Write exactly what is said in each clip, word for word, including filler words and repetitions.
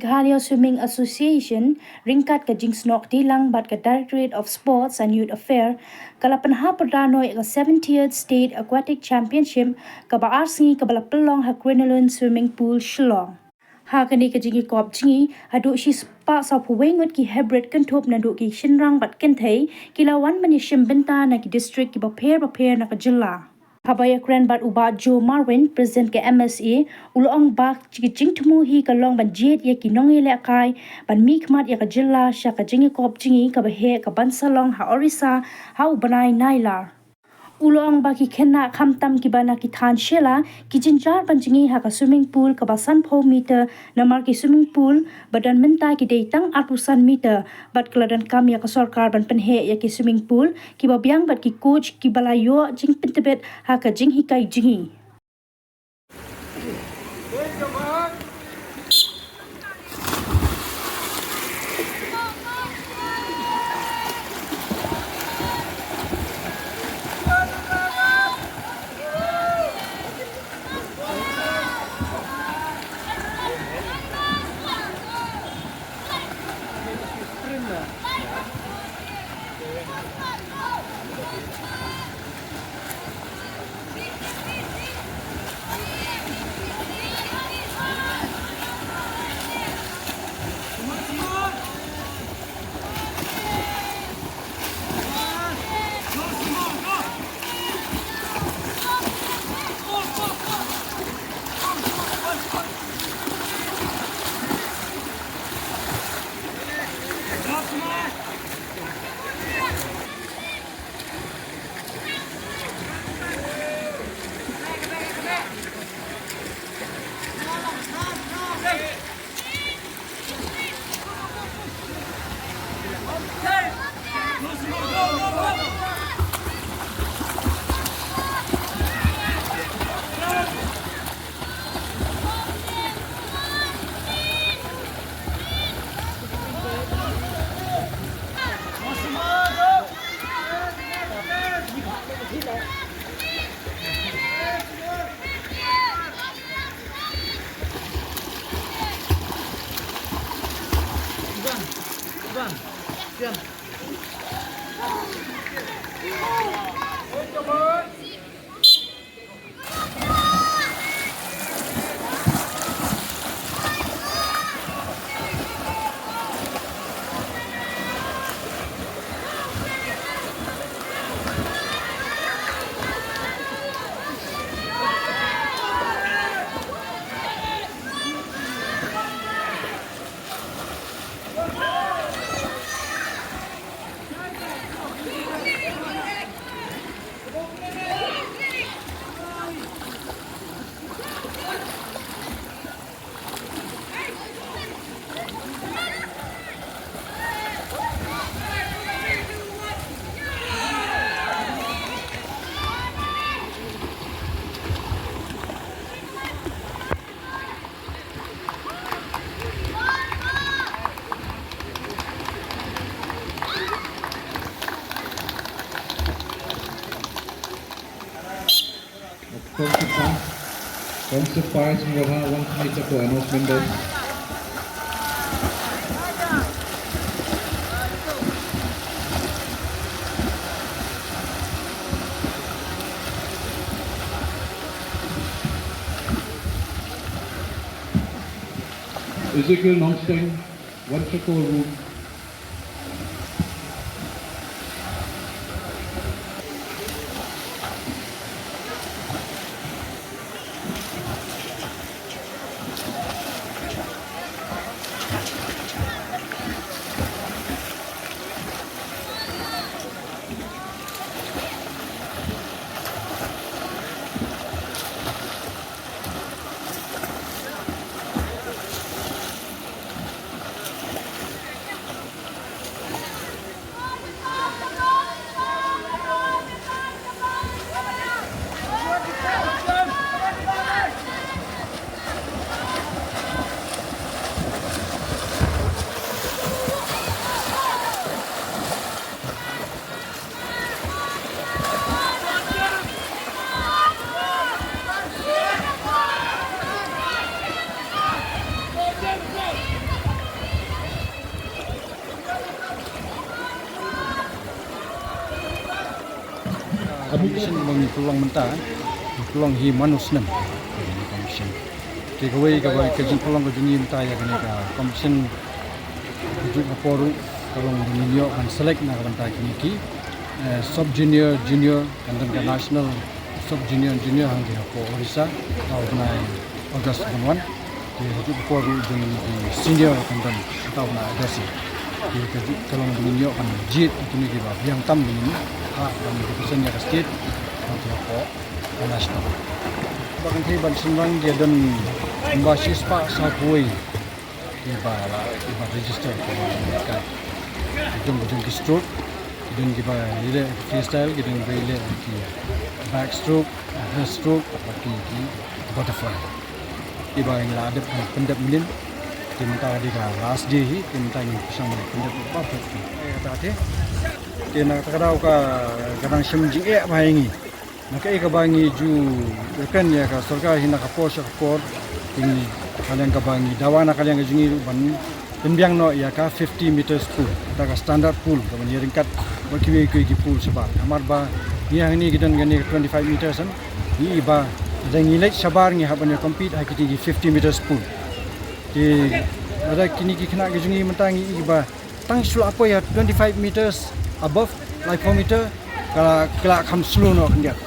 Meghalaya Swimming Association, ryngkat ka jingsnoh kti lang bad ka Directorate of Sports and Youth Affairs, ka la pynhap pyrda noh ïa ka seventieth State Aquatic Championship, kaba ar sngi kaba la pynlong ha Crinoline Swimming Pool, Shillong. Ha kane ka jingïakop jngi, haduh shispah sawphew wei ngut ki hybrid kynthup naduh ki shynrang bad kynthei, ki la wan ban ïashim bynta na ki district kiba pher bapher na ka jylla. Haba ïakren bad u Bah Joe Marwin, President ka M S A, u la ong ba ka jingthmu hi ka long ban jied ïa ki nongïalehkai ban mihkhmat ïa ka jylla sha ka jingïakop jngi kaba heh kaban sa long ha Orissa ha u bnai Nailar. U la ong ba ki khynnah khamtam kiba na ki thaiñ Shella ki jynjar ban jngi ha ka swimming pool kaba sanphew meter, namar ki swimming pool ba don mynta ki dei tang arphew san meter, bad ka la donkam ïa ka sorkar ban pynheh ïa ki swimming pool kiba biang bad ki coach kiba la ïoh jingpyntbit ha ka jinghikai jngi. Kong Sipar, Kong Sipar, sngewbha wan sini sa ko announcement box. Ezekiel Nongsteng, Wanchako Road. Competition ba ngi pynlong mynta, ngi pynlong hi man u snem. Competition. Te kawei kaba ka jingpynlong ka jong ngi mynta ïa kane ka competition, ka juk ka por ruh ka long ba ngin ïoh ban select na ka bynta kine ki, eh, sub junior, junior, kan don ka national sub junior, junior hangne hapoh Orissa, ka u bnai August ban wan. Te ka juk ka por ruh jong ki senior kan don mynta u bnai August. Te ka juk ka long ba ngin ïoh ban jied ïa kine kiba biang tam ba ngin hap ban represent ïa ka state, hangta hapoh ka national. Ba kan thei ban shynrang ki don kumba shispah saw phew kiba la, kiba register ki ka jong, jong ki stroke, ki don kiba ïaleh freestyle, ki don kiba ïaleh ki backstroke, breaststroke, bad ki, ki butterfly. Kiba ngi la dep pyndep mynnin. Te mynta ka dei ka last day hi, te mynta ngin pyrshang ban pyndep ba phet. Eh, kata te. Te na kata ka daw ka, ka dang shem jingeh bha ïa ngi. Na kaei kaba ngi ju kren ïa ka sorkar hi na ka por sha ka por, te ngi, ka liang kaba ngi dawa na ka liang ka jong ngi ruh ban pynbiang noh ïa ka fifty meters pool, kata ka standard pool, kaba ngi ryngkat bad kiwei kiwei ki pool shabar. Namar ba ngi hangne ki don kane ka twenty-five meters, ngi i ba lada ngi leit shabar ngi hap ban ïa compete ha kiti ki fifty meters pool. Te lada kine ki khynnah ki jong ngi mynta ngi i ba tang shu la poi ha twenty-five meters above, laiphew meter, ka la, ka la kham slow noh khyndiat.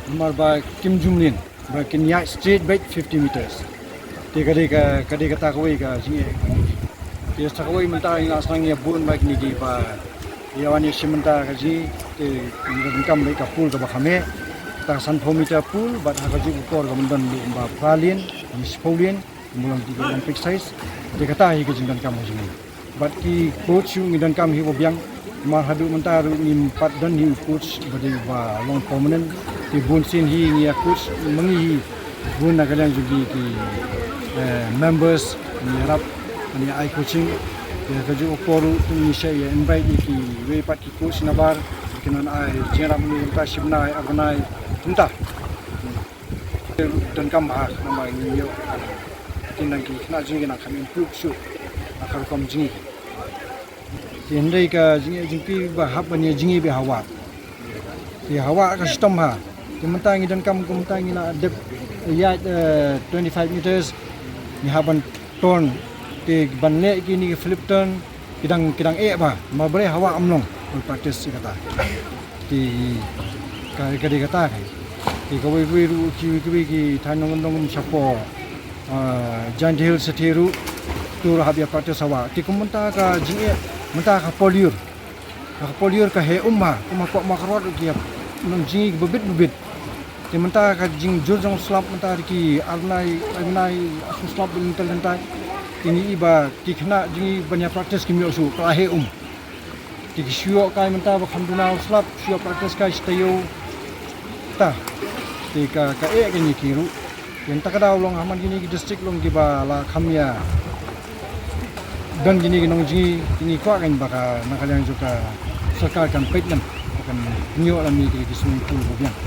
Namar ba kim ju mlien ba kin ïaid straight beit fifty meters. Te ka dei ka, ka dei kata kawei ka jingeh. Te sa kawei mynta ngi la sdang ïa bun bha kine kiba ïa wan ïa shim mynta ka jingeh. Te ngi donkam beit ka pool kaba kham heh, kata ka sanphew meter pool, bad ha ka juk ka por ka ban don beit ba phra lane, shiphew lane, kumba long ki Olympic size. Te kata hi ka jingdonkam ka jong ngi. Bad ki coach ruh ngi donkam hi ba biang. Namar haduh mynta ruh ngim pat don hi u coach ba dei ba long permanent. Te bun sien hi ngi ïa coach ma ngi hi bun na ka liang jong ki, ki, eh, members ngi ïarap, ngi ai coaching. Te ka juh ka por ruh te ngi shah ïa invite ïa kiwei pat ki coach nabar, kin wan ai jingïarap ngi mynta shi bnai ar bnai mynta. Donkam bha namar ngi ïoh ki nang ki khynnah jong ngi ki nang kham improve shuh na ka rukom jong ngi. Te hynrei ka jingeh jong ki ba hap ban ïa jingeh beit ha wah. Te ha wah ka shitom bha. Te mynta ngi donkam, kumta ngi la dep ïaid, eh, twenty-five meters, ngi hap ban turn, te ban leh kine ki flip turn, ki dang, ki dang eh bha, namar balei ha wah ym long, ban practice ïa kata. Te ka, ka dei kata ka. Te kawei kawei ruh kiwei kiwei ki thaiñ nongkyndong kum shapoh, ah, Jaintia Hills City ruh, to ruh hap ïa practice ha wah. Te kum mynta ka jingeh, mynta ka polio. Ka polio ka heh um bha, kum ha Kokmakarwat ruh ki ïa nang jingeh ba bit ba bit. Te mynta ka jingjur jong slap mynta ki ar bnai, ar bnai, ar slap mynta mynta. Te ngi i ba ki khynnah jong ngi ban ïa practice kim ïoh shuh, ka la heh um. Te ki shu ïoh kai mynta ba kham duna u slap, shu ïoh practice kai shi taïew. Ta. Te ka, ka eh kane ki ruh. Te mynta ka daw long ha man kine ki district long kiba la kham ïa don kine ki nongjngi, te ngi kwah kan ba ka, na ka liang jong ka sorkar kan peit lem, kan pynïoh lem ïa kine ki swimming pool ba biang.